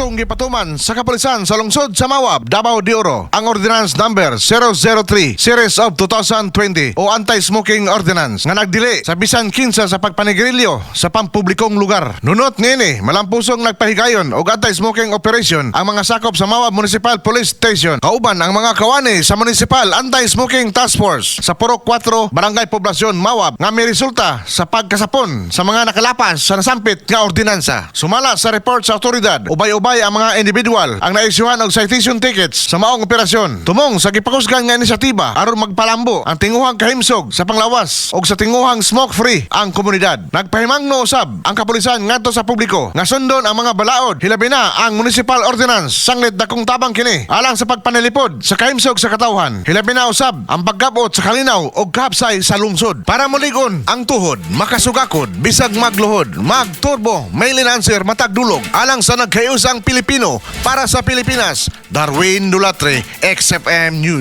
Estriktong gipatuman sa kapulisan sa lungsod sa Mawab, Davao de Oro, ang Ordinance Number 003 Series of 2020 o Anti-Smoking Ordinance nga nagdili sa bisan kinsa sa pagpanigrilyo sa pampublikong lugar. Nunot niini, malampusong nagpahigayon og anti-smoking operation ang mga sakop sa Mawab Municipal Police Station kauban ang mga kawani sa Municipal Anti-Smoking Task Force sa Purok 4, Barangay Poblasyon, Mawab nga may resulta sa pagkasapon sa mga nakalapas sa nasampit nga ordinansa. Sumala sa report sa otoridad, ubay-ubay ang mga individual ang naisyuhan og citation tickets sa maong operasyon. Tumong sa gipakusgan nga inisyatiba aron magpalambo ang tinguhang kahimsog sa panglawas og sa tinguhang smoke-free ang komunidad. Nagpahimangno usab ang kapulisan ngadto sa publiko nga sundon ang mga balaod, hilabi na ang municipal ordinance, sanglit dakong tabang kini alang sa pagpanilipod sa kahimsog sa katawhan. Hilabi na usab ang paggabot sa kalinaw og kahapsay sa lungsod. Para mulig-on ang tuhod, makasugakod bisag magluhod, magturbo, may linanser matag dulog alang sa nagkayusang Pilipino para sa Pilipinas. Darwin Dulatre, XFM News.